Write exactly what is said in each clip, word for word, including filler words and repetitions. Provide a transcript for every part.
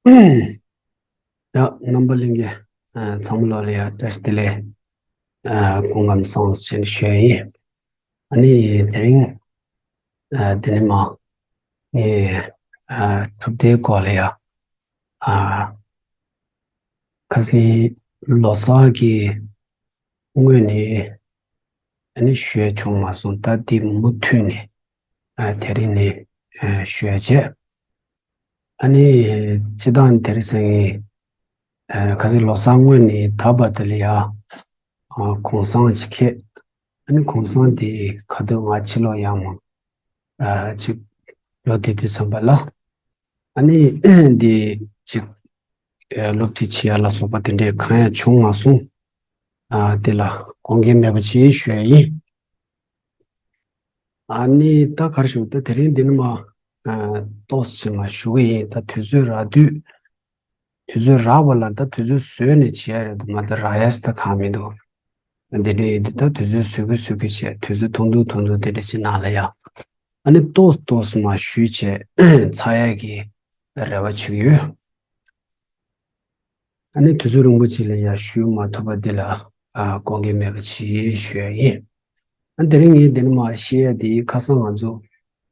ཡ། རྣམ་པ་ལྷན་རྒྱས། ཨ། ཚང་མ་ལོ་ལ་ཡ་བཀྲ་ཤིས་བདེ་ལེགས། ཨ། སྐུ་ཁམས་བཟང་ཞེས་ཞུ་ཡ་ཡིན། ཨ་ནི་དེ་རིང་། ཨ། འདི་ནས་མར་ངས། ཨ། གྲུབ་མཐའི་སྐོར་ལ་ཡ། ཨ། ཁ་སང་ལོ་གསར་གྱི་སྔོན་ནས་ཨ་ནི་ཞུ་ཡ་བྱུང་མ་སོང་། ད་འདི་མུ་མཐུད་ནས། ཨ། དེ་རིང་ནས། ཨ། ཞུ་ཡ་བྱས། ཨ་ནི་སྤྱིར་བཏང་དེ་རིང་སང་ཉིན། ཨ། ཁ་སང་ལོ་གསར་སྔོན་ནས་ད་བར་དུ་ལ་ཡ། ཨ། གུང་སེང་ཅིག་འཁེལ། ཨ་ནི་གུང་སེང་དེ་ཁ་ཐུག་ང་ཕྱི་ལོགས་ཡར་མར། ཨ། ཅིག་ལོག་བསྡད་དུས་ཙམ་པ་ལ། ཨ་ནི་འདི་ཅིག་ཨ། སློབ་ཁྲིད་བྱེད་ཡ་ལ་སོགས་པ་དེ་འདྲའི་གང་ཡང་བྱུང་མ་སོང་། ཨ། དེ་ལ་དགོངས་འགལ་མེད་པ་ཅིག་ཞུ་ཡ་ཡིན། ཨ་ནི་ད་ག་རེ་ཞུ། ད་དེ་རིང་འདི་ནས་མར། ཨ། ཏོག་ཙམ་མར་ཞུ་གི་ཡིན། ད་དུས་ཚོད་རག་དུས། དུས་ཚོད་རག་པ་ལ་ད་དུས་ཚོད་བཟོས་ནས་བྱེད་ཡ་རེད་འདུག་མ། ད་རག་ཡ་ཞིག་ད་གང་མི་འདུག་འདི་འདྲ་ཡིན་དུས་ད་དུས་ཚོད་བཟོ་གི་བཟོ་གི་བྱས། དུས་ཚོད་ཐུང་ཐུང་ཐུང་ཐུང་དེ་འདྲ་ཅིག་ནང་ལ་ཡ། ཨ་ནི་ཏོག་ཏོག་ཙམ་མར་ཞུས་བྱས་ཚར་ཡ་གི་རེ་བ་བྱེད་ཀྱི་ཡོད། ཨ་ནི་དུས་ཚོད་རིང་པོ་ཅིག་ལ་ཡ་ཞུ་མ་ཐུབ་པ་འདི་ལ། ཨ། དགོངས་འགལ་མེད་པ་ཅིག་ཞུ་ཡ་ཡིན། ཨ། དེ་རིང་ངས་འདི་ནས་མར་བཤད་ཡ་དེ་ཁ་སང་ང་ཚོ།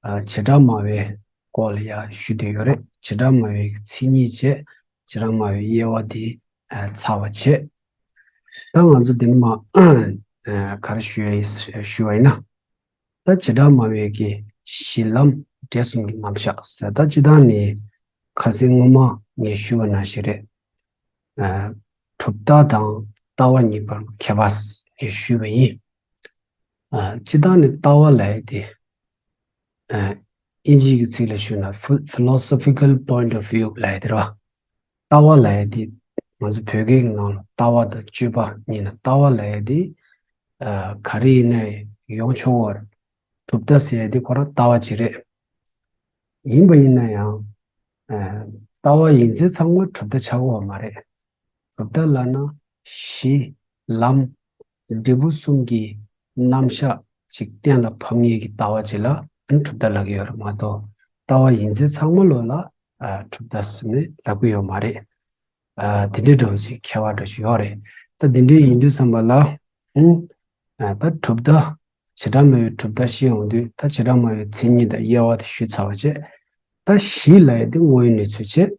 ཨ། བྱེ་བྲག་སྨྲ་བའི་སྐོར་ལ་ཡ་ཞུས་བསྡད་ཡོད་རེད། བྱེ་བྲག་སྨྲ་བའི་མཚན་ཉིད་བྱས། བྱེ་བྲག་སྨྲ་བའི་དབྱེ་བ་དེ། ཨ། ཚར་བ་བྱས། ད་ང་ཚོ་འདི་ནས་མར། ཨ། ག་རེ་ཞུ་ཡ་ཡིན་ཞུ་བ་ཡིན་ན། ད་བྱེ་བྲག་སྨྲ་བའི་གི་གཞི་ལམ་འབྲས་གསུམ་གྱི་རྣམ་གཞག་ཟེར། ད་སྤྱིར་བཏང་ནས་ཁ་སང་སྔོན་མ་ངས་ཞུས་པ་ནང་བཞིན་རེད། ཨ། གྲུབ་མཐའ་དང་ལྟ་བ་གཉིས་བར་གྱི་ཁྱད་པར་ངས་ཞུས་པ་ཡིན། ཨ། སྤྱིར་བཏང་ནས་ལྟ་བ་ལབ་ཡ་དེ། ཨ། དབྱིན་ཇིའི་གི་ཚིག་ལ་ཞུས་ན་ཕི- philosophical point of view ལབ་ཡ་དེ་རེད་བ། ལྟ་བ་ལབ་ཡ་དེ། ང་ཚོ་བོད་སྐད་ཀྱི་ནང་ལ་ལྟ་བ་དང་དཔྱོད་པ་གཉིས་ན། ལྟ་བ་ལབ་ཡ་དེ། ཨ། ག་རེ་ཡིན་ན་ཡང་ཡོང་ཆོག་གི་རེད། གྲུབ་མཐའ་ཟེར་ཡ་དེ་ཁོ་རང་ལྟ་བ་ཅིག་རེད། ཡིན་པ་ཡིན་ན་ཡང་། ཨ། ལྟ་བ་ཡིན་ཚད་ཚང་མ་གྲུབ་མཐའ་ཆགས་ཀྱི་ཡོད་མ་རེད། གྲུབ་མཐའ་ལབ་ན་གཞི། ལམ། འབྲས་བུ་གསུམ་གྱི་རྣམ་གཞག་ཅིག་གཏན་ལ་ཕབ་མཁན་གྱི་ལྟ་བ་ཅིག་ལ་ཨ་ནི་གྲུབ་མཐའ་ལབ་ཀྱི་ཡོད་རེད་མ་གཏོགས། ལྟ་བ་ཡིན་ཚད་ཚང་མ་ལོ་ལ། ཨ། གྲུབ་མཐའ་ཟེར་ནས་ལབ་ཀྱི་ཡོད་མ་རེད། ཨ། དེ་འདྲའི་འདྲ་བོ་ཅིག་ཁྱད་པར་འདྲ་ཞིག་ཡོད་རེད། ད་དེ་འདྲའི་ཡིན་དུས་ཙམ་པ་ལ། ཨུ། ཨ། ད་གྲུབ་མཐའ། བྱེ་བྲག་སྨྲ་བའི་གྲུབ་མཐའ་བཤད་ཡོང་དུས། ད་བྱེ་བྲག་སྨྲ་བའི་མཚན་ཉིད་དང་དབྱེ་བ་དེ་ཞུས་ཚར་བ་བྱས། ད་གཞི་ལབ་ཡ་དེ་བསྔོ་བའི་གནས་ཚུལ་བྱས།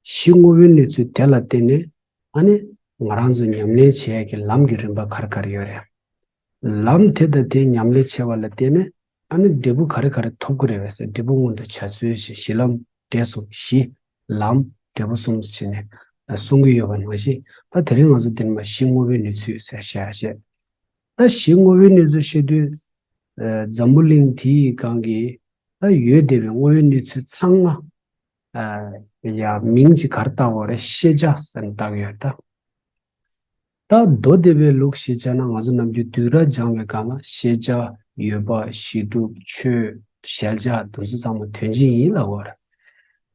གཞི་བསྔོ་བའི་གནས་ཚུལ་དེ་ལ་བརྟེན་ནས་ཨ་ནི་ང་རང་ཚོ་ཉམས་ལེན་བྱེད་ཡ་གི་ལམ་གྱི་རིམ་པ་ག་རེ་ག་རེ་ཡོད་རེད། ལམ་དེ་དང་དེ་ཉམས་ལེན་བྱས་པ་ལ་བརྟེན་ནས་ཨ་ནི་འབྲས་བུ་ག་རེ་ག་རེ་ཐོབ་ཀྱི་རེད་པས་ཟེར། འབྲས་བུ་སྔོན་དུ་བྱ་ཚུལ་ཞེས། གཞི་ལམ་འབྲས་གསུམ། གཞི། ལམ། འབྲས་བུ་གསུམ་ཟེར་བྱས་ནས་གསུང་གི་ཡོད་པ་ནང་བཞིན། ད་དེ་རིང་ང་ཚོ་འདི་ནས་མར་གཞི་བསྔོ་བའི་གནས་ཚུལ་ཟེར་བཤད་བཤད། ད་གཞི་བསྔོ་བའི་གནས་ཚུལ་བཤད་དུས། ཨ། འཛམ་བུ་གླིང་འདིའི་སྒང་གི་ད་ཡོད་བསྡད་པའི་བསྔོ་བའི་གནས་ཚུལ་ཚང་མ། ཨ། ཡ། མིང་ཅིག་ག་རེ་བཏགས་པ་རེད། ཤེས་བྱ་ཟེར་ནས་བཏགས་ཡོད་ད། ད་མདོ་སྡེ་པའི་ལུགས་ཤེས་བྱ་ན་ང་ཚོ་ནམ་རྒྱུན་བསྡུས་གྲྭ་སྦྱང་བའི་སྒང་ལ་ཤེས་བྱ། ཡོད་པ། གཞི་གྲུབ། ཆོས། གཞལ་བྱ། དེ་ཚོ་ཚང་མ་དོན་སྤྱི་ཡིན་ལབ་ཀྱི་ཡོད་རེད།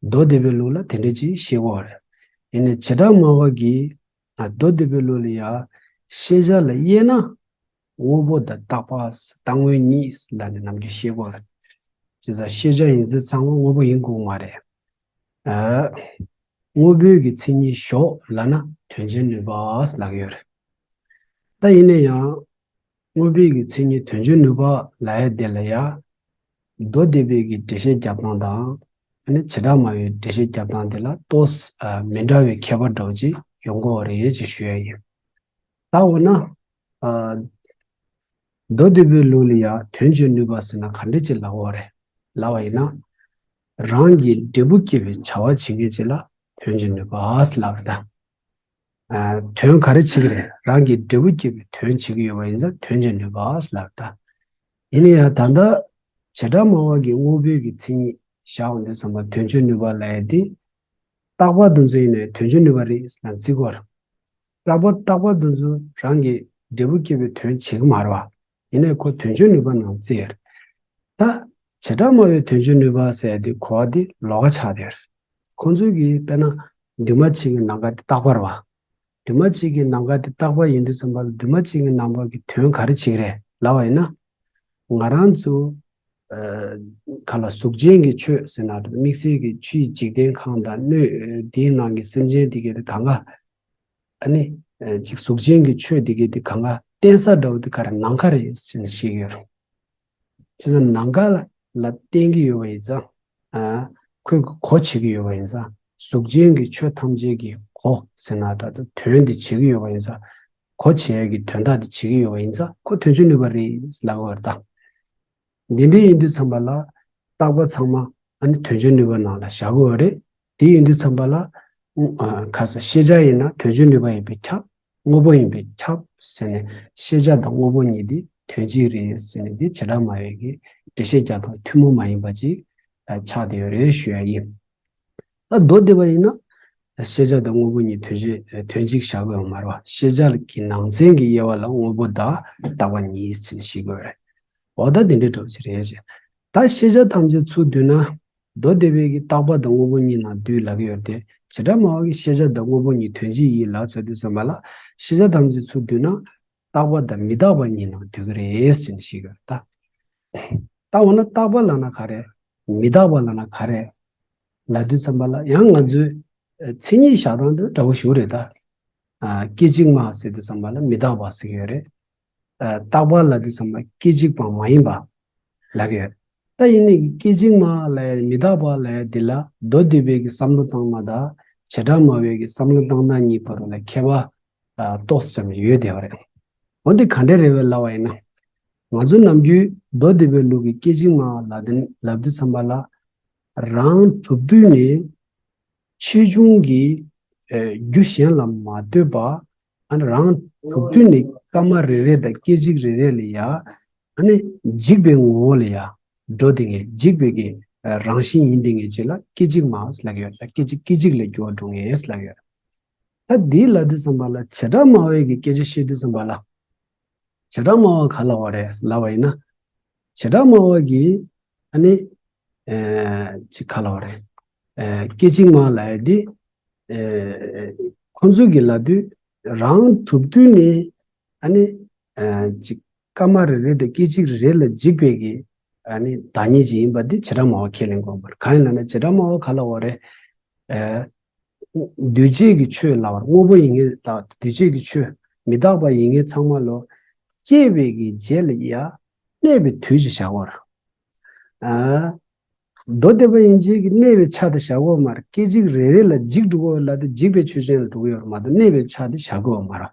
མདོ་སྡེ་པའི་ལུགས་ལ་དེ་འདྲ་ཅིག་བཤད་ཀྱི་ཡོད་རེད། ཡིན་ནའི་བྱེ་བྲག་སྨྲ་བ་གིས། ཨ། མདོ་སྡེ་པའི་ལུགས་ལ་ཡ། ཤེས་བྱ་ལ་དབྱེ་ན། དངོས་པོ་དང་རྟག་པ། རྟག་དངོས་གཉིས་ལབ་ནས་ནམ་རྒྱུན་བཤད་ཀྱི་ཡོད་རེད། བྱས་ཙང་ཤེས་བྱ་ཡིན་ཚད་ཚང་མ་དངོས་པོ་ཡིན་དགོས་མ་རེད། ཨ། དངོས་པོའི་གི་མཚན་ཉིད་ཞོག་ལབ་ན་དོན་བྱེད་ནུས་པ་ལབ་ཀྱི་ཡོད་རེད། ད་ཡིན་ན་ཡང་། དངོས་པོའི་གི་མཚན་ཉིད་དོན་བྱེད་ནུས་པ་ལབ་ཡ་དེ་ལ་ཡ། མདོ་སྡེ་པའི་གི་འགྲེལ་བཤད་རྒྱབ་སྟངས་དང་། ཨ་ནི་བྱེ་བྲག་སྨྲ་བའི་འགྲེལ་བཤད་རྒྱབ་སྟངས་དེ་ལ་ཏོག་ཙམ། ཨ། མི་འདྲ་བའི་ཁྱད་པར་འདྲ་བོ་ཅིག་ཡོང་གི་ཡོད་རེད་ཅེས་ཞུ་ཡ་ཡིན། ད་འོ་ན། ཨ། མདོ་སྡེ་པའི་ལུགས་ལ་ཡ་དོན་བྱེད་ནུས་པ་ཟེར་ན་ག་འདྲ་ཅིག་ལབ་ཀྱི་ཡོད་རེད། ལབ་པ་ཡིན་ན། རང་གི་འབྲས་བུ་སྐྱེད་པའི་བྱ་བ་བྱེད་མཁན་ཅིག་ལ་དོན་བྱེད་ནུས་པ་ལབ་རེད་ད། ཨ། དོན་ག་རེ་བྱེད་ཀྱི་རེད། རང་གི་འབྲས་བུ་སྐྱེད་པའི་དོན་བྱེད་ཀྱི་ཡོད་པ་ཡིན་ཙང་དོན་བྱེད་ནུས་པ་ལབ་ད། ཡིན་ན་ཡང་ད་ལྟ་བྱེ་བྲག་སྨྲ་བ་གིས་དངོས་པོའི་གི་མཚན་ཉིད་བཞག་འོང་དུས་ཙམ་པ་དོན་བྱེད་ནུས་པ་ལབ་ཡ་དེ། རྟག་པ་དེ་ཚོ་ཡིན་ནའི་དོན་བྱེད་ནུས་པ་རེད་ལབ་བརྩི་གི་ཡོད་རེད། རྟག་པ་རྟག་པ་དེ་ཚོ་རང་གི་འབྲས་བུ་སྐྱེད་པའི་དོན་བྱེད་ཀྱི་མ་རེད་བ། ཡིན་ནའི་ཁོ་དོན་བྱེད་ནུས་པ་ནང་བརྩི་ཡ་རེད། ད་བྱེ་བྲག་སྨྲ་བའི་དོན་བྱེད་ནུས་པ་ཟེར་ཡ་དེ་གོ་བ་དེ་ལོགས་ཀ་ཆགས་བསྡད་ཡོད་རེད། ཁོང་ཚོའི་གི་དཔེར་ན་འདུས་མ་བྱས་ཀྱི་ནམ་མཁའ་དེ་རྟག་པ་རེད་བ། འདུས་མ་བྱས་ཀྱི་ནམ་མཁའ་དེ་རྟག་པ་ཡིན་དུས་ཙམ་པ་ལ་འདུས་མ་བྱས་ཀྱི་ནམ་མཁའ་གི་དོན་ག་རེ་བྱེད་ཀྱི་རེད་ལབ་པ་ཡིན་ན། ང་རང་ཚོ་ ག་ལ་གཟུགས་ཅན་གྱི་ཆོས་ཟེར་ན་དམིགས་བསལ་གྱི་ཆུའི་འཇིག་རྟེན་ཁམས་དང་སྣོད་དེའི་ནང་གི་སེམས་ཅན་དེ་གའི་དེ་གང་ག་ཨ་ནི་ཅིག་གཟུགས་ཅན་གྱི་ཆོས་དེ་གའི་དེ་གང་ག་བརྟེན་ས་འདྲ་བོ་དེ་ག་རེ་ནམ་མཁའ་རེད་ཟེར་ནས་བཤད་ཀྱི་ཡོད་རེད། བྱས་ཙང་ནམ་མཁའ་ལ་ལ་བརྟེན་གྱི་ཡོད་པ་ཡིན་ཙང་། ཨ། ཁོས་གོ་བྱེད་ཀྱི་ཡོད་པ་ཡིན་ཙང་། གཟུགས་ཅན་གྱི་ཆོས་ཐམས་ཅད་ཀྱི་གོ་ཟེར་ན་ད་དུང་དོན་དེ་བྱེད་ཀྱི་ཡོད་པ་ཡིན་ཙང་། གོ་བྱེད་ཡས་ཀྱི་དོན་དག་དེ་བྱེད་ཀྱི་ཡོད་པ་ཡིན་ཙང་ཁོ་དོན་བྱེད་ནུས་པ་རེད་ལབ་དགོས་རེད་ད། འདི་འདྲ་ཡིན་དུས་ཙམ་པ་ལ་རྟག་པ་ཚང་མ་ཨ་ནི་དོན་བྱེད་ནུས་པ་ནང་ལ་བཞག་དགོས་པ་རེད། དེ་ཡིན་དུས་ཙམ་པ་ལ། ཨ། ཁ་ས་ཤེས་བྱ་ཡིན་ན་དོན་བྱེད་ནུས་པ་ཡིན་པས་ཁྱབ། དངོས་པོ་ཡིན་པས་ཁྱབ་ཟེར་ནས། ཤེས་བྱ་དང་དངོས་པོ་གཉིས་དེ་དོན་གཅིག་རེད་ཟེར་ནས། འདི་བྱེ་བྲག་སྨྲ་བའི་གི་འགྲེལ་བཤད་རྒྱག་སྟངས་ཐུན་མོང་མ་ཡིན་པ་ཅིག་ཆགས་བསྡད་ཡོད་རེད་ཞུ་ཡ་ཡིན། ད་མདོ་སྡེ་པ་ཡིན་ན། ཤེས་བྱ་དང་དངོས་པོ་གཉིས་དོན་གཅིག་དོན་གཅིག་བཞག་དགོས་ཡོད་མ་རེད་བ། ཤེས་བྱ་གི་ནང་ཚན་གྱི་དབྱེ་བ་ལ་དངོས་པོ་དང་རྟག་པ་གཉིས་ཟེར་ནས་ཤེས་དགོས་རེད། འོ་ད་དེ་འདྲའི་འགྲོ་ཅི་རེད་ཅེ། ད་ཤེས་བྱ་ཐམས་ཅད་ཚུར་བསྡུས་ན། མདོ་སྡེ་པའི་གི་རྟག་པ་དང་དངོས་པོ་གཉིས་ནང་འདུས་ལབ་ཀྱི་ཡོད་དེ། བྱེ་བྲག་སྨྲ་བ་གི་ཤེས་བྱ་དང་དངོས་པོ་གཉིས་དོན་གཅིག་ཡིན་ལབ་ཚོད་དུས་ཙམ་པ་ལ། ཤེས་བྱ་ཐམས་ཅད་ཚུར་བསྡུས་ན། རྟག་པ་དང་མི་རྟག་པ་གཉིས་ནང་འདུས་ཀྱི་རེད་ཟེར་ནས་ཤེས་དགོས་རེད་ད། ད་འོ་ན་རྟག་པ་ལབ་ན་ག་རེ། མི་རྟག་པ་ལབ་ན་ག་རེ། ལབ་དུས་ཙམ་པ་ལ་ཡང་ང་ཚོའི་མཚན་ཉིད་བཞག་སྟངས་དེ་འདྲ་པོ་ཞིག་རེད་ད། སྐད་ཅིག་མ་ཟེར་དུས་ཙམ་པ་ལ་མི་རྟག་པ་ཟེར་གྱི་ཡོད་རེད། རྟག་པ་ལབ་དུས་ཙམ་པ་སྐད་ཅིག་མ་མ་ཡིན་པ་ལབ་ཀྱི་ཡོད། ད་ཡིན་ནའི་སྐད་ཅིག་མ་ལབ་ཡ་མི་རྟག་པ་ལབ་ཡ་འདི་ལ་མདོ་སྡེ་པའི་གི་བསམ་བློ་བཏང་སྟངས་དང་བྱེ་བྲག་སྨྲ་བའི་གི་བསམ་བློ་བཏང་སྟངས་གཉིས་བར་དུ་ལ་ཁྱད་པར་ཏོག་ཙམ་ཡོད་བསྡད་པ་རེད། འོ་འདི་ག་འདྲ་རེད་བས་ལབ་པ་ཡིན་ན། ང་ཚོ་ནམ་རྒྱུན་མདོ་སྡེ་པའི་ལུགས་ཀྱི་སྐད་ཅིག་མ་ལབ་དུས་ལབ་དུས་ཙམ་པ་ལ། རང་གྲུབ་དུས་ནས་ཆེ་ཆུང་གི་རྒྱུ་གཞན་ལ་མ་ལྟོས་པ། ཨ་ནི་རང་གྲུབ་དུས་ནས་སྐར་མ་རེ་རེ་དང་སྐད་ཅིག་རེ་རེ་ལ་ཡ། ཨ་ནི་འཇིག་པའི་ངོ་བོ་ལ་ཡ། འགྲོ་དེ་ངས་འཇིག་པའི་གི་རང་བཞིན་ཡིན་དེ་ངས་ཅིག་ལ་སྐད་ཅིག་མ་ལབ་ཀྱི་ཡོད་ལ། སྐད་ཅིག་སྐད་ཅིག་ལ་འགྱུར་བ་འགྲོ་ངེས་ལབ་ཀྱི་ཡོད། ད་འདི་ལབ་དུས་ཙམ་པ་ལ་བྱེ་བྲག་སྨྲ་བའི་གི་སྐད་ཆ་བཤད་དུས་ཙམ་པ་ལ། བྱེ་བྲག་སྨྲ་བ་ག་ལབ་པ་རེད་ལབ་པ་ཡིན་ན། བྱེ་བྲག་སྨྲ་བ་གིས་ཨ་ནི། ཨེ། ཅིག་ག་ལབ་པ་རེད། ཨེ། སྐད་ཅིག་མ་ལབ་ཡ་འདི། ཨེ། ཁོང་ཚོས་གི་ལབ་དུས་རང་གྲུབ་དུས་ནས་ཨ་ནི། ཨེ། ཅིག་སྐར་མ་རེ་རེ་དང་སྐད་ཅིག་རེ་རེ་ལ་འཇིག་པའི་གི་ཨ་ནི་བདག་ཉིད་ཅིག་ཡིན་པ་འདི་བྱེ་བྲག་སྨྲ་བ་ཁས་ལེན་དགོས་པ་རེད། གང་ཡིན་ལབ་ན་བྱེ་བྲག་སྨྲ་བ་ག་ལབ་པ་རེད། ཨེ། འདུས་བྱས་ཀྱི་ཆོས་ལབ་པར་དངོས་པོ་ཡིན་ངེས་དང་འདུས་བྱས་ཀྱི་ཆོས་མི་རྟག་པ་ཡིན་ངེས་ཚང་མ་ལོ། སྐྱེས་པའི་གི་རྗེས་ལ་ཡ་གནས་པའི་དུས་ཀྱི་བཞག་པར། ཨ། མདོ་སྡེ་པ་ཡིན་ཅིག་གི་གནས་པའི་ཆ་དེ་བཞག་གོ་མར་སྐད་ཅིག་རེ་རེ་ལ་འཇིག་འགྲོ་གོ་ལ་དེ་འཇིག་པའི་ཆོས་ཅན་ལ་འགྲོ་གི་ཡོད་རེད་མ་གཏོགས་གནས་པའི་ཆ་དེ་བཞག་གོ་མ་རེད།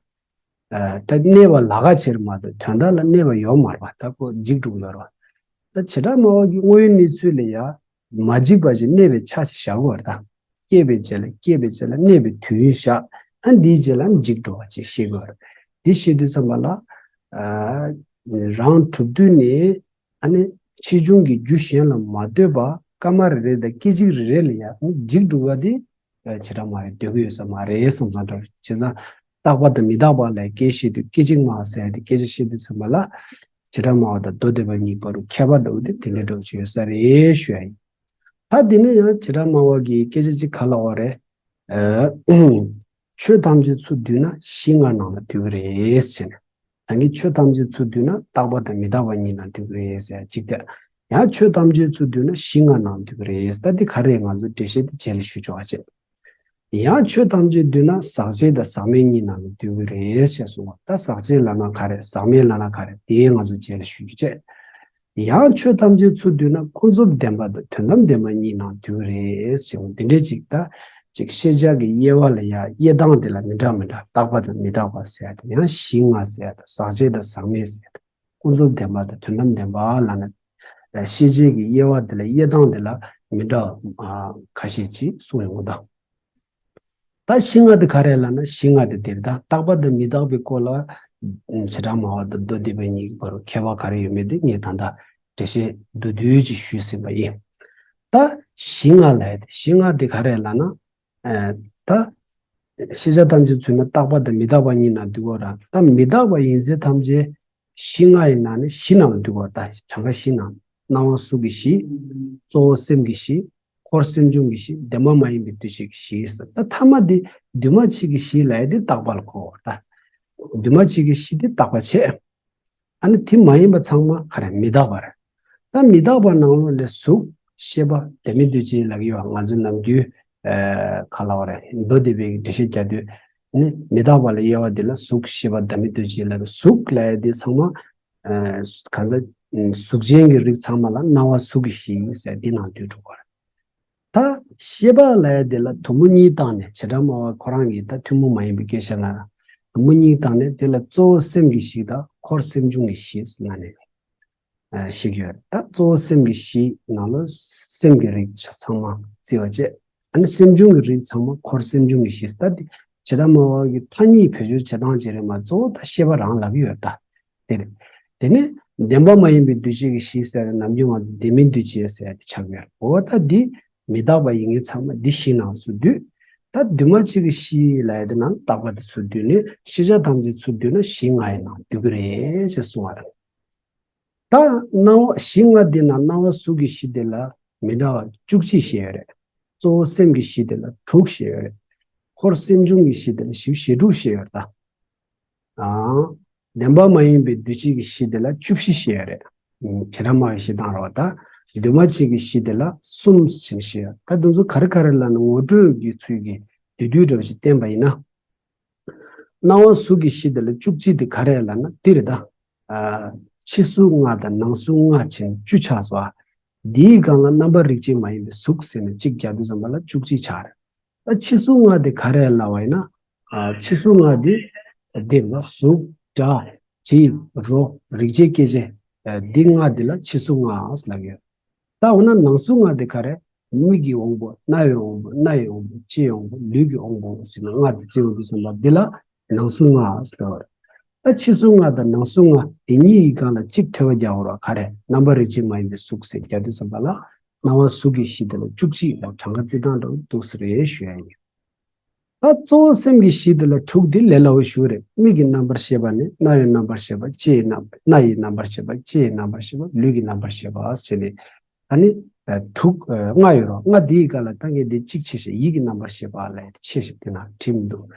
ཨ། ད་གནས་པ་ལ་ཁ་ཕྱིར་མ་གཏོགས་དོན་དག་ལ་གནས་པ་ཡོད་མ་རེད་པ། ད་ཁོ་འཇིག་འགྲོ་གི་ཡོད་རེད་པ། ད་བྱེ་བྲག་སྨྲ་བ་གི་དངོས་ཡོད་གནས་ཚུལ་ལ་ཡ། མ་འཇིག་པ་ཞིག་གནས་པའི་ཆ་ཞིག་བཞག་དགོས་རེད་ད། སྐྱེས་པའི་རྗེས་ལ་སྐྱེས་པའི་རྗེས་ལ་གནས་པའི་དུས་བཞག་ཨ་འདིའི་རྗེས་ལ་འཇིག་འགྲོ་བ་ཅིག་ཤེས་དགོས་རེད། འདི་ཤེས་དུས་ཙམ་པ་ལ། ཨ། རང་གྲུབ་དུས་ནས་ཨ་ནི་ཆེ་ཆུང་གི་རྒྱུ་གཞན་ལ་མ་ལྟོས་པ་སྐར་མ་རེ་རེ་དང་སྐད་ཅིག་རེ་རེ་ལ་ཡང་འཇིག་འགྲོ་བ་འདི་བྱེ་བྲག་སྨྲ་བས་འདོད་ཀྱི་ཡོད་ས་མ་རེད་བསམ་བསམ་འདྲ་བྱས་ཙང་། རྟག་པ་དང་མི་རྟག་པ་ལ་སྐད་བཤད་དུས་སྐད་ཅིག་མ་ཟེར་ཏེ་སྐད་ཆ་བཤད་དུས་ཙམ་པ་ལ། བྱེ་བྲག་སྨྲ་བ་དང་མདོ་སྡེ་པ་གཉིས་བར་དུ་ཁྱད་པར་འདྲ་བོ་དེ་དེ་འདྲའི་འདྲ་བོ་ཅིག་ཡོད་ས་རེད་ཞུ་ཡ་ཡིན། ད་དེ་ནས་ཡང་བྱེ་བྲག་སྨྲ་བ་གི་སྐད་ཆ་ཅིག་ག་ལབ་པ་རེད། ཨ། ཆོས་ཐམས་ཅད་ཚུར་བསྡུས་ན་གཞི་ལྔ་ནང་ལ་འདུས་ཀྱི་རེད་ཟེར་ནས། ད་གིན་ཆོས་ཐམས་ཅད་ཚུར་བསྡུས་ན་རྟག་པ་དང་མི་རྟག་པ་གཉིས་ནང་འདུས་ཀྱི་རེད་ཟེར་ཅིག་དེ། ཡང་ཆོས་ཐམས་ཅད་ཚུར་བསྡུས་ན་གཞི་ལྔ་ནང་འདུས་ཀྱི་རེད། ད་འདི་ག་རེ་ང་ཚོ་འགྲེལ་བཤད་དེ་རྗེས་ལ་ཞུ་ཆོག་པ་བྱེད། ཡང་ཆོས་ཐམས་ཅད་བསྡུས་ན་ཟག་བཅས་དང་ཟག་མེད་གཉིས་ནང་ལ་འདུས་ཀྱི་རེད་ཞེས་གསུངས་པ། ད་ཟག་བཅས་ལབ་ན་ག་རེ་ཟག་མེད་ལབ་ན་ག་རེ་དེ་ང་ཚོ་རྗེས་ལ་ཞུ་རྒྱུ་བྱས། ཡང་ཆོས་ཐམས་ཅད་ཚུར་བསྡུས་ན་ཀུན་རྫོབ་བདེན་པ་དང་དོན་དམ་བདེན་པ་གཉིས་ནང་འདུས་ཀྱི་རེད་ཞེས་པ་འདི་འདྲའི་ཅིག་ད་ཅིག་ཤེས་བྱ་གི་དབྱེ་བ་ལ་ཡང་དབྱེ་སྟངས་དེ་ལ་མི་འདྲ་མི་འདྲ་རྟག་པ་དང་མི་རྟག་པ་ཟེར་ཡ་དེ་ཡང་གཞི་ལྔ་ཟེར་ཡ་དང་ཟག་བཅས་དང་ཟག་མེད་ཟེར་ཡ་དང་ཀུན་རྫོབ་བདེན་པ་དང་དོན་དམ་བདེན་པ་ལབ་ན། ཤེས་བྱེད་ཀྱི་དབྱེ་བ་དེ་ལ་དབྱེ་སྟངས་དེ་ལ་མི་འདྲ་བ་ཁ་ཤས་ཅིག་གསུངས་ཡོང་གི་འདུག་ད་གཞི་ལྔ་དེ་ག་རེ་ལབ་ན་གཞི་ལྔ་དེ་དེ་རེད། ད་རྟག་པ་དང་མི་རྟག་པའི་སྐོར་ལ་བྱེ་བྲག་སྨྲ་བ་དང་མདོ་སྡེ་པ་གཉིས་ཀྱི་བར་ཁྱད་པར་ག་རེ་ཡོད་མེད་དེ་ངས་ད་ལྟ་འགྲེལ་བཤད་བསྡུས་བསྡུས་ཅིག་ཞུས་ཟིན་པ་ཡིན། ད་གཞི་ལྔ་ལབ་ཡ་དེ་གཞི་ལྔ་དེ་ག་རེ་ལབ་ན། ཨ། ད་ཤེས་བྱ་ཐམས་ཅད་ཚུར་ན་རྟག་པ་དང་མི་རྟག་པ་གཉིས་ནང་འདུས་ཀྱི་རེད། ད་མི་རྟག་པ་ཡིན་ཚད་ཐམས་ཅད་གཞི་ལྔ་ཡི་ནང་ནས་གཞི་ནང་ལ་འདུས་ཀྱི་རེད། ད་གྲངས་ཀ་བཞི་ནང་སྣང་བ་གཟུགས་ཀྱི་གཞི། གཙོ་བོ་སེམས་ཀྱི་གཞི། འཁོར་སེམས་བྱུང་གི་གཞི། བདེན་པ་མ་ཡིན་པའི་འདུས་བྱས་ཀྱི་གཞི་ཟེར། ད་ཐ་མ་འདི་འདུས་མ་བྱས་ཀྱི་གཞི་ལབ་ཡ་འདི་རྟག་པ་ལ་གོ་བ་རེད། ད་འདུས་མ་བྱས་ཀྱི་གཞི་འདི་རྟག་པ་བྱས། ཨ་ནི་དེ་མ་ཡིན་པ་ཚང་མ་ག་རེ་མི་རྟག་པ་རེད། ད་མི་རྟག་པ་ནང་ལོགས་ལས་གཟུགས་ཤེས་པ་བདག་མེད་འདུ་བྱེད་ལབ་ཀྱི་ཡོད། ང་ཚོའི་ནམ་རྒྱུན་ཨ་ག་ལབ་དགོས་རེད། མདོ་སྡེ་པའི་འགྲེལ་བཤད་རྒྱག་དུས་ནི་མི་རྟག་པ་ལ་དབྱེ་བ་འདི་ལ་གཟུགས་ཤེས་པ་བདག་མེད་འདུ་བྱེད་ལབ་ཀྱི། གཟུགས་ལབ་ཡ་འདི་ཚང་མ་ཨ་གང་ལྟར་གཟུགས་ཅན་གྱི་རིགས་ཚང་མ་ལ་སྣང་བ་གཟུགས་ཀྱི་གཞི་ཟེར་འདི་ནང་འདུས་འགྲོ་གི་རེད། ད་ཤེས་པ་ལབ་ཡ་དེ་ལ་དུམ་བུ་གཉིས་བཏང་ནས། བྱེ་བྲག་སྨྲ་བ་ཁོ་རང་གིས་ད་ཐུན་མོང་མ་ཡིན་པའི་སྐད་ཆ་ལ་དུམ་བུ་གཉིས་བཏང་ནས། དེ་ལ་གཙོ་བོ་སེམས་ཀྱི་གཞི་དང་འཁོར་སེམས་བྱུང་གི་གཞི་ཟེར་ནས་ཨ་བཤད་ཀྱི་ཡོད་རེད། ད་གཙོ་བོ་སེམས་ཀྱི་གཞི་ནང་ལ་སེམས་ཀྱི་རིགས་ཚང་མ་བརྩི་བ་བྱས། ཨ་ནི་སེམས་བྱུང་གི་རིགས་ཚང་མ་འཁོར་སེམས་བྱུང་གི་གཞི། ད་དེ་བྱེ་བྲག་སྨྲ་བ་གི་མཐའ་གཉིས་བེད་སྤྱོད་བྱེད་སྟངས་ཅིག་རེད་མ་གཏོགས་གཙོ་བོ་ད་ཤེས་པ་རང་ལབ་ཀྱི་ཡོད་ད། དེ་རེད། དེ་ནས་བདེན་པ་མ་ཡིན་པའི་འདུས་བྱས་ཀྱི་གཞི་ཟེར་ནམ་རྒྱུན་ང་ཚོ་བདེན་མིན་འདུས་བྱས་ཟེར་ཡ་དེ་ཆགས་ཡོད་རེད། འོ་ད་འདི་མི་རྟག་པ་ཡིན་མཁན་ཚང་མ་འདི་གཞི་ནང་ཚུར་འདུས། ད་འདུས་མ་བྱས་ཀྱི་གཞི་ལབ་ཡ་དེ་ནང་རྟག་པ་དེ་ཚུར་འདུས་ནས་ཤེས་བྱ་ཐམས་ཅད་ཚུར་འདུས་ན་གཞི་ལྔ་ཡི་ནང་འདུས་ཀྱི་རེད་ཅེས་གསུངས་པ་རེད། ད་སྣང་བ་གཞི་ལྔ་འདི་ནང་སྣང་བ་གཟུགས་ཀྱི་གཞི་དེ་ལ་མི་འདྲ་བ་བཅུ་གཅིག་བཤད་ཡོད་རེད། གཙོ་བོ་སེམས་ཀྱི་གཞི་དེ་ལ་དྲུག་བཤད་ཡོད་རེད། འཁོར་སེམས་བྱུང་གི་གཞི་དེ་ལ་བཞི་བཅུ་ཞེ་དྲུག་བཤད་ཡོད་རེད་ད། ཨང་། བདེན་པ་མ་ཡིན་པའི་འདུས་བྱས་ཀྱི་གཞི་དེ་ལ་བཅུ་བཞི་བཤད་ཡོད་རེད། ཨང་། བྱེ་བྲག་སྨྲ་བའི་བཤད་སྟངས་རེད་པ། ད་འདུས་མ་བྱས་ཀྱི་གཞི་དེ་ལ་གསུམ་ཞིག་བཤད་ཡོད། ད་འདི་ཚོ་ག་རེ་ག་རེ་ལབ་ན་ངོ་སྤྲོད་ཀྱི་ཚུལ་གྱིས་བསྡུས་བསྡུས་འདྲ་བོ་ཞིག་བསྟན་པ་ཡིན་ན། སྣང་བ་གཟུགས་ཀྱི་གཞི་དེ་ལ་བཅུ་གཅིག་དེ་ག་རེ་ལབ་ན་འདི་རེད་ད། ཨ། ཕྱི་གཟུགས་ལྔ་དང་ནང་གཟུགས་ལྔ་བྱས་ནས་བཅུ་ཆགས་སོང་། ཨ། འདིའི་སྒང་ལ་རྣམ་པར་རིག་བྱེད་མ་ཡིན་པའི་གཟུགས་ཟེར་ནས་གཅིག་རྒྱག་དུས་ཙམ་པ་ལ་བཅུ་གཅིག་ཆགས་རེད། ད་ཕྱི་གཟུགས་ལྔ་དེ་ག་རེ་ལབ་པ་ཡིན་ན། ཨ། ཕྱི་གཟུགས་ལྔ་དེ་འདི་ལ་གཟུགས། སྒྲ། དྲི། རོ། རེག་བྱའི་སྐྱེ་མཆེད། ཨ། འདི་ལྔ་འདི་ལ་ཕྱི་གཟུགས་ལྔ་ལབ་ཡོད། ད་འོ་ན་ནང་གཟུགས་ལྔ་དེ་ག་རེ། མིག་གི་དབང་པོ། རྣ་བའི་དབང་པོ། སྣ་ཡི་དབང་པོ། ལྕེའི་དབང་པོ། ལུས་ཀྱི་དབང་པོ་ཟེར་ནས་ལྔ་དེ་བརྩི་བ་དུས་ཙམ་པ་འདི་ལ་ནང་གཟུགས་ལྔ་ཟེར་བ་རེད། ད་ཕྱི་གཟུགས་ལྔ་དང་ནང་གཟུགས་ལྔ་དེ་གཉིས་ཀྱི་སྒང་ལ་གཅིག་ཐོད་པ་རྒྱག་དགོས་རེད་པ། ག་རེ། རྣམ་པར་རིག་བྱེད་མ་ཡིན་པའི་གཟུགས་ཟེར་རྒྱག་དུས་ཙམ་པ་ལ་སྣང་བ་གཟུགས་ཀྱི་གཞི་དེ་ལ་བཅུ་གཅིག་ལ་གྲངས་ཀ་བརྩི་སྟངས་འདྲ་བོ་འདུག་ཟེར་རེད་ཞུ་ཡ་ཡིན། ད་གཙོ་བོ་སེམས་ཀྱི་གཞི་དེ་ལ་དྲུག་དེ་ལས་སླ་བོ་ཞིག་རེད། མིག་གི་རྣམ་པར་ཤེས་པ་ནི། རྣ་བའི་རྣམ་པར་ཤེས་པ། ལྕེ་ཡི་རྣམ། སྣ་ཡི་རྣམ་པར་ཤེས་པ། ལྕེ་ཡི་རྣམ་པར་ཤེས་པ། ལུས་ཀྱི་རྣམ་པར་ཤེས་པ་ཟེར་ནས། ཨ་ནི་ཨ་དྲུག་ཨ་ལྔ་ཡོད་རེད་པ། ལྔ་དེའི་སྒང་ལ་ད་ངས་འདི་གཅིག་ཕྱེ་ཞིག་ཡིད་ཀྱི་རྣམ་པར་ཤེས་པ་ལབ་ཡ་དེ་ཕྱེ་ཞིག་དེ་ནང་བྲིས་མི་འདུག།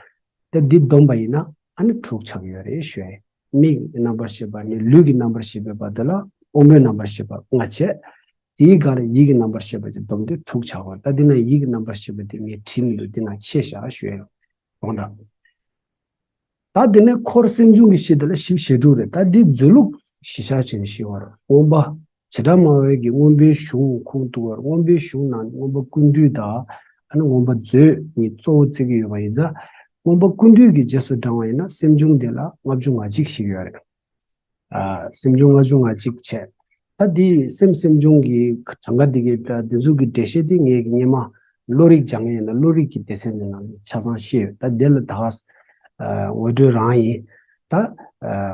ད་འདི་བསྡོམས་པ་ཡིན་ན་ཨ་ནི་དྲུག་ཆགས་ཡོད་རེད་ཞུ་ཡ་ཡིན། མིག་གི་རྣམ་པར་ཤེས་པ་ནས་ལུས་ཀྱི་རྣམ་པར་ཤེས་པའི་བར་དུ་ལ་དབང་པོའི་རྣམ་པར་ཤེས་པ་ལྔ་བྱས། དེའི་སྒང་ལ་ཡིད་ཀྱི་རྣམ་པར་ཤེས་པ་ཅིག་བསྡོམས་ཏེ་དྲུག་ཆགས་པ། ད་འདི་ན་ཡིད་ཀྱི་རྣམ་པར་ཤེས་པ་དེ་ངས་བྲིས་མི་འདུག། འདི་ན་ཕྱེ་བཞག་ཞུ་ཡ་ཡིན། དགོངས་དག། ད་དེ་ནས་འཁོར་སེམས་བྱུང་གི་གཞི་དེ་ལ་བཞི་བཅུ་ཞེ་དྲུག་རེད། ད་འདི་མཛོད་ལུགས་གཞི་བཞག་བྱས་ནས་བཤད་པ་རེད། མངོན་པ། བྱེ་བྲག་སྨྲ་བའི་གི་མངོན་པའི་གཞུང་ཁུངས་གཏུགས་པ་རེད། མངོན་པའི་གཞུང་ནང་ནས་མངོན་པ་ཀུན་བཏུས་དང་། ཨ་ནི་མངོན་པ་མཛོད་གཉིས་གཙོ་བོ་བརྩི་གི་ཡོད་པ་ཡིན་ཙང་། མངོན་པ་ཀུན་བཏུས་ཀྱི་རྗེས་སུ་འབྲང་བ་ཡིན་ན་སེམས་བྱུང་དེ་ལ་ལྔ་བཅུ་ང་གཅིག་ཞིག་ཡོད་རེད། ཨ། སེམས་བྱུང་ལྔ་བཅུ་ང་གཅིག་བྱས། ད་འདི་སེམས་སེམས་བྱུང་གི་གྲངས་ཀ་འདི་གའི་ད་འདི་ཚོ་གི་འགྲེལ་བཤད་འདི་ངས་ཀྱི་སྔོན་མ་བློ་རིག་སྦྱང་མཁན་ཡིན་ན་བློ་རིག་གི་སྡེ་ཚན་འདི་ནང་ཆ་ཚང་ཤེས་ཡོད། ད་འདི་ལ་ད་ག་ས་ཨ་ངོ་སྤྲོད་རང་ཡིན། ད་ཨ་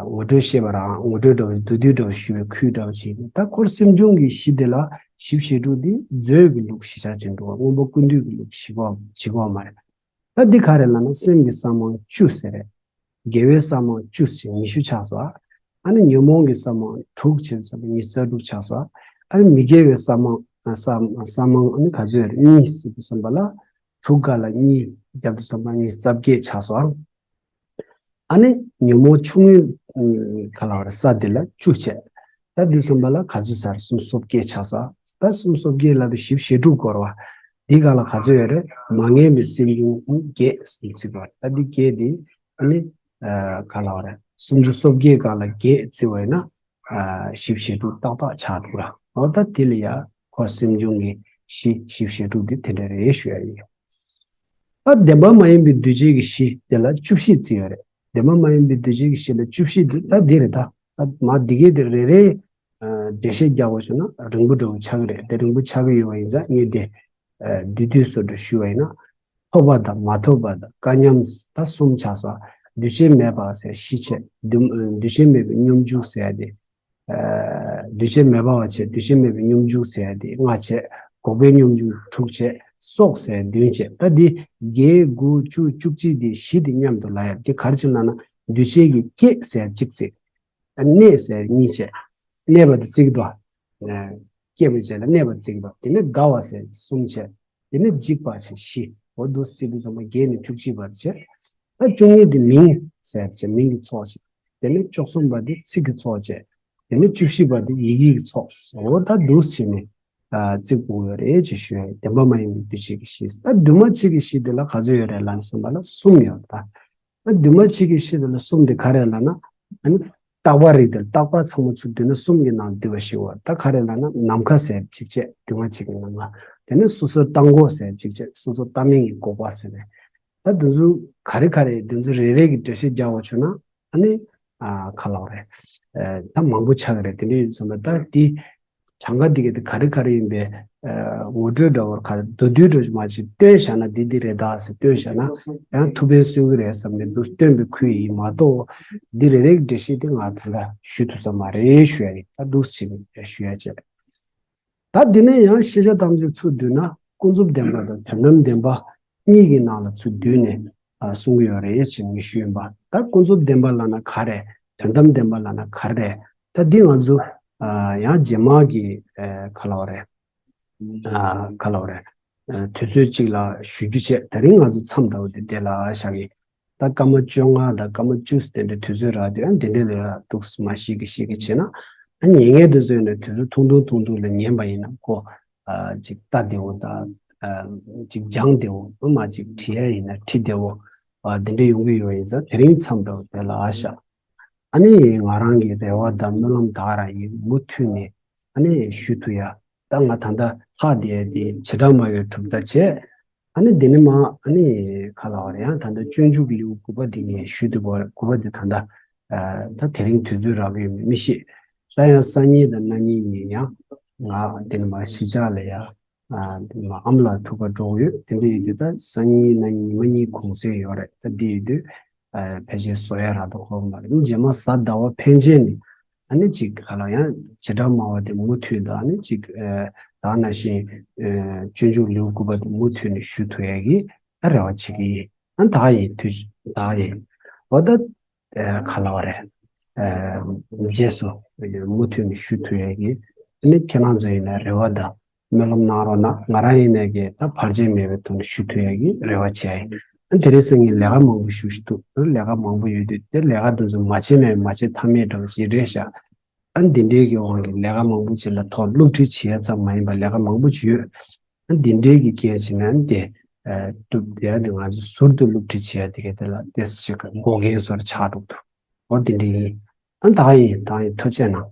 ངོ་སྤྲོད་བཤད་པ་རང་ངོ་སྤྲོད་འདྲ་བོ་མདོར་བསྡུས་འདྲ་བོ་ཞུ་བའི་ཁུལ་འདྲ་བོ་བྱས་ནས། ད་འཁོར་སེམས་བྱུང་གི་གཞི་འདི་ལ་བཞི་བཅུ་ཞེ་དྲུག་འདི་མཛོད་ཀྱི་ལུགས་གཞི་བཞག་བྱས་འགྲོ་བ། མངོན་པ་ཀུན་བཏུས་ཀྱི་ལུགས་བྱེད་དགོས་བྱེད་དགོས་པ་མ་རེད། ད་འདི་ག་རེ་ལབ་ན་སེམས་ཀྱི་གསང་མང་བཅུ་ཟེར་རེད། དགེ་བའི་གསང་མང་བཅུ་ཟེར་ཉི་ཤུ་ཆགས་སོང་། ཨ་ནི་ཉོན་མོངས་ཀྱི་གསང་མང་དྲུག་བྱས་ཙམ་ཉི་ཤུ་རྩ་དྲུག་ཆགས་སོང་། ཨ་ནི་མི་དགེ་བའི་གསང་མང་གསང་གསང་མང་ཨ་ནི་ག་ཚོད་རེད། གཉིས་ཟེར་དུས་ཙམ་པ་ལ་དྲུག་སྒང་ལ་གཉིས་བརྒྱབ་དུས་ཙམ་པ་ཉི་ཤུ་རྩ་བརྒྱད་ཆགས་སོང་། ཨ་ནི་ཉོན་མོངས་ཆུང་ངུའི་ག་ལབ་རེད་ས་དེ་ལ་བཅུ་བྱས། ད་དུས་ཙམ་པ་ལ་ག་ཚོད་ཟེར་སུམ་ཅུ་སོ་བརྒྱད་ཆགས་སོང་། ད་སུམ་ཅུ་སོ་བརྒྱད་ལབ་དུས་བཞི་བཅུ་ཞེ་དྲུག་འགོར་བ། འདི་སྒང་ལ་ག་ཚོད་ཡོད་རེད། མ་ངེས་པའི་སེམས་བྱུང་བརྒྱད་ཟེར་བརྩི་བ། ད་འདི་བརྒྱད་འདི་ཨ་ནི་ཨ་ག་ལབ་རེད། སུམ་ཅུ་སོ་བརྒྱད་སྒང་ལ་བརྒྱད་བརྩི་བ་ཡིན་ན་ཨ་བཞི་བཅུ་ཞེ་དྲུག་ཏག་ཏག་ཆགས་འདུག་ར། འོ་ད་དེ་ལ་ཡ་འཁོར་སེམས་བྱུང་གི་གཞི་བཞི་བཅུ་ཞེ་དྲུག་འདི་དེ་འདྲ་རེད་ཞུ་ཡ་ཡིན། ད་བདེན་པ་མ་ཡིན་པའི་འདུས་བྱས་ཀྱི་གཞི་དེ་ལ་བཅུ་བཞི་བརྩི་ཡོད་རེད། བདེན་པ་མ་ཡིན་པའི་འདུས་བྱས་ཀྱི་གཞི་ལ་བཅུ་བཞི་འདི་ད་འདི་རེད་ད། ད་མ་འདི་གའི་དེ་རེ་རེ་ཨ་འགྲེལ་བཤད་རྒྱག་དགོས་བྱུང་ན་རིང་པོ་འདྲ་བོ་ཆགས་ཀྱི་རེད། དེ་རིང་པོ་ཆགས་ཀྱི་ཡོད་པ་ཡིན་ཙང་ངས་དེ་ཨ་བསྡུས་བསྡུས་སུ་འདྲ་ཞུས་པ་ཡིན་ན། ཐོབ་པ་དང་མ་ཐོབ་པ་དང་སྐལ་མཉམ་ད་གསུམ་ཆགས་སོང་། འདུས་བྱས་མེད་པ་ཟེར་བཞི་བྱས། འདུ་འདུས་བྱས་མེད་པའི་སྙོམས་འཇུག་ཟེར་ཡ་དེ། ཨ་འདུས་བྱས་མེད་པ་བ་བྱས། འདུས་བྱས་མེད་པའི་སྙོམས་འཇུག་ཟེར་ཡ་དེ་ལྔ་བྱས། འགོག་པའི་སྙོམས་འཇུག་དྲུག་བྱས། སོགས་ཟེར་བདུན་བྱས། ད་འདི་བརྒྱད་དགུ་བཅུ་བཅུ་གཅིག་འདི་བཞི་འདི་མཉམ་དུ་ལབ་ཡ་འདི་ག་རེ་བྱས་ལབ་ན་འདུས་བྱས་ཀྱི་སྐྱེ་ཟེར་གཅིག་བརྩི། གནས་ཟེར་གཉིས་བྱས། གནས་པ་དེ་བརྩི་གི་འདུག། སྐྱེ་བའི་རྗེས་ལ་གནས་པ་བརྩི་གི་འདུག། དེ་ནས་རྒ་བ་ཟེར་གསུམ་བྱས། དེ་ནས་འཇིག་པ་བྱས་བཞི། འོ་འདུག་སེ་བརྩི་དུས་ཙམ་པ་བརྒྱད་ནས་བཅུ་གཅིག་བར་བྱས། ད་བཅུ་གཉིས་དེ་མིང་ཟེར་བྱས་མིང་གི་ཚོགས་བྱས། དེ་ནས་བཅུ་གསུམ་པ་དེ་ཚིག་གི་ཚོགས་བྱས། དེ་ནས་བཅུ་བཞི་པ་དེ་ཡི་གེ་གི་ཚོགས། འོ་ད་འདུག་བྱས་ནས་ཨ་བརྩི་དགོས་ཡོད་རེད་ཅེས་ཞུ་ཡ་ཡིན། བདེན་པ་མ་ཡིན་པའི་འདུས་བྱས་ཀྱི་གཞི། ད་འདུས་མ་བྱས་ཀྱི་གཞི་དེ་ལ་ག་ཚོད་ཡོད་རེད་ལབ་ནས་གསུངས་པ་ལ་གསུམ་ཡོད་ད། ད་འདུས་མ་བྱས་ཀྱི་གཞི་དེ་ལ་གསུམ་དེ་ག་རེ་ལབ་ན། ཨ་ནི་རྟག་པ་རིགས་དེ་རྟག་པ་ཚང་མ་ཚུར་བསྡུས་ན་གསུམ་གྱི་ནང་འདུས་པ་བཞི་བ། ད་ག་རེ་ལབ་ན་ནམ་མཁའ་ཟེར་གཅིག་བྱས། འདུས་མ་བྱས་ཀྱི་ནམ་མཁའ། དེ་ནས་སོ་སོའི་རྟག་འགོག་ཟེར་གཅིག་བྱས། སོ་སོ་རྟག་མིན་གྱི་འགོག་པ་ཟེར་ནས། ད་འདི་ཚོ་ག་རེ་ག་རེ་འདི་ཚོ་རེ་རེ་གི་འགྲེལ་བཤད་རྒྱག་དགོས་བྱུང་ན། ཨ་ནི་ཨ་ག་ལབ་རེད། ཨ་ད་མང་པོ་ཆགས་ཀྱི་རེད། དེ་འདྲ་ཡིན་ཙང་ད་འདི་གྲངས་ཀ་འདི་ག་འདི་ག་རེ་ག་རེ་ཡིན་པའི་ཨ་ངོ་སྤྲོད་འདྲ་བོ་ག་རེ་མདོར་བསྡུས་འདྲ་བོ་མ་ཅིག་སྟོན་བཞག་ན། འདི་འདི་རེད་ད་ཟེར་སྟོན་བཞག་ན་ཡང་ཐུགས་ཕན་གསོས་ཀྱི་རེད་བསམ་ནས་འདུག་སྟོན་པའི་ཁུལ་ཡིན་མ་གཏོགས། འདི་རེ་རེ་གི་འགྲེལ་བཤད་དེ་ང་ད་ལྟ་ཞུ་ཐུབ་ས་མ་རེད་ཞུ་ཡ་ཡིན། ད་འདུག་ཟེར་ཞུ་ཡ་བྱས། ད་འདི་ནས་ཡང་ཤེས་བྱ་ཐམས་ཅད་ཚུར་བསྡུས་ན་ཀུན་རྫོབ་བདེན་པ་དང་དོན་དམ་བདེན་པ་གཉིས་ཀྱི་ནང་ལ་ཚུར་བསྡུས་ནས་ཨ་གསུང་གི་ཡོད་རེད་ཅེས་ངས་ཞུས་ཡིན་པ། ད་ཀུན་རྫོབ་བདེན་པ་ལབ་ན་ག་རེ། དོན་དམ་བདེན་པ་ལབ་ན་ག་རེ། ད་འདི་ང་ཚོ་ཨ་ཡང་རྗེས་མ་གི་ཨ་ག་ལབ་རེད། ཨ་ག་ལབ་རེད། ཨ་དུས་ཚོད་གཅིག་ལ་ཞུ་རྒྱུ་བྱས། དེ་རིང་ང་ཚོ་མཚམས་འདྲ་བོ་དེ་འདི་ལ་བཞག་གི། ད་སྐར་མ་བཅོ་ལྔ་དང་སྐར་མ་བཅུ་དེ་འདྲ་དུས་ཚོད་རག་དུས། ཨ་འདི་འདྲ་ལ་ཡ་འདུག་སེ་མར་ཤིག་གི་ཤིག་གི་བྱས་ན། ཨ་ཉན་མཁན་དེ་ཚོས་ནས་དུས་ཚོད་ཐུང་ཐུང་ཐུང་ཐུང་ལ་ཉན་པ་ཡིན་ན་ཁོ་ཨ་ཅིག་ལྟ་བདེ་བོ་དང་ཨ་ཅིག་སྦྱང་བདེ་བོ། ཨ་མ་ཅིག་བྲིས་ཡ་ཡིན་ན་བྲིས་བདེ་བོ་ཨ་འདི་འདྲ་ཡོང་གི་ཡོད་ཡིན་ཙང་། དེ་རིང་མཚམས་འདྲ་བོ་དེ་ལ་ཨ་བཞག་ཨ་ནི་ང་རང་གི་རེ་བ་དང་སྨོན་ལམ་ད་ག་རང་ཡིན། མུ་མཐུད་ནས་ཨ་ནི་ཞུ་ཐུབ་ཡ། ད་ང་ད་ལྟ་ལྷག་བསྡད་ཡ་དེ་བྱེ་བྲག་སྨྲ་བའི་གྲུབ་མཐའ་བྱས། ཨ་ནི་འདི་ནས་མར་ཨ་ནི་ག་ལབ་རེད། ཡང་ད་ལྟ་སྤྱོད་འཇུག་ལེའུ་དགུ་པ་འདི་ངས་ཞུ་ཐུབ་པ། དགུ་པ་འདི་ད་ལྟ་ཨ་ད་དེ་རིང་དུས་ཚོད་རག་གི་ཡོད་མེད་མི་ཤེས། ད་ཡང་སང་ཉིན་དང་གནངས་ཉིན་ཉིན་ཡང་ང་འདི་ནས་མར་གཞིས་ཆགས་ལ་ཡ་ཨ་འདི་ནས་མར་ཨ་མ་ལགས་ཐུག་ག་འགྲོ་གི་ཡོད། དེ་འདྲ་ཡིན་དུས་ད་སང་ཉིན་གནངས་ཉིན་ཉི་མ་གཉིས་གུང་སེང་ཡོད་རེད། ད་འདི་ཡིན་དུས་ཨ་ཕལ་ཆེར་བཟོ་ཡ་རག་དུ་ཁོམ་མ་རེད། རྗེས་མ་གཟའ་ཟླ་བ་ཕན་ཆད་ནས་ཨ་ནི་ཅིག་ག་ལབ། ཡང་བྱེ་བྲག་སྨྲ་བ་དེ་མུ་མཐུད་དུ་ཨ་ནི་ཅིག་ཨ་ད་ནང་བཞིན་ཨ་སྤྱོད་འཇུག་ལེའུ་དགུ་པ་དེ་མུ་མཐུད་ནས་ཞུ་ཐུབ་ཡ་གི་ཨ་རེ་བ་བྱེད་ཀྱི་ཡིན། ཨ་ད་ཡིན་དུས་ད་ཡིན། འོ་ད་ཨ་ག་ལབ་རེད། ཨ་རྗེས་སུ་མུ་མཐུད་ནས་ཞུ་ཐུབ་ཡ་གི་ཨ་ནི་ཁྱེད་རང་ཚོ་ཡིན་ན་རེ་བ་དང་སྨོན་ལམ་གནང་རོགས་གནང་། ང་རང་ཡིན་ནའི་གི་ད་བར་ཆད་མེད་པའི་ཐོག་ནས་ཞུ་ཐུབ་ཡ་གི་རེ་བ་བྱས་ཡིན། ཨ་དེ་རིང་སང་ཉིན་ལས་ཀ་མང་པོ་ཞུ་ཞུ་འདུག་ལས་ཀ་མང་པོ་ཡོད་དུས་དེ་ལས་ཀ་དེ་ཚོ་མ་བྱས་ན་མ་བྱས་ཐབས་མེད་འདྲ་བོ་ཞིག་རེད་ཤག་ཨ་འདི་འདྲའི་གི་དབང་གིས་ལས་ཀ་མང་པོ་ཅིག་ལ་ཐོག་སློབ་ཁྲིད་བྱེད་ཡ་ཙམ་མ་ཡིན་པ་ལས་ཀ་མང་པོ་ཅིག་ཡོད། ཨ་འདི་འདྲའི་གི་རྐྱེན་བྱས་ན་དེ་ཨ་སྟབས་བདེ་ཡ་དེ་ང་ཚོ་ཟུར་དུ་སློབ་ཁྲིད་བྱེད་ཡ་དེ་ག་དེ་ལ་ཏོག་ཙམ་ཅིག་འགོག་རྐྱེན་བཟོ་འདྲ་ཆགས་འགྲོ་གི་འདུག་འོ་དེ་འདྲ་ཡིན། ཨ་ད་ཡིན་ད་ཡིན་ཐུགས་རྗེ་གནང་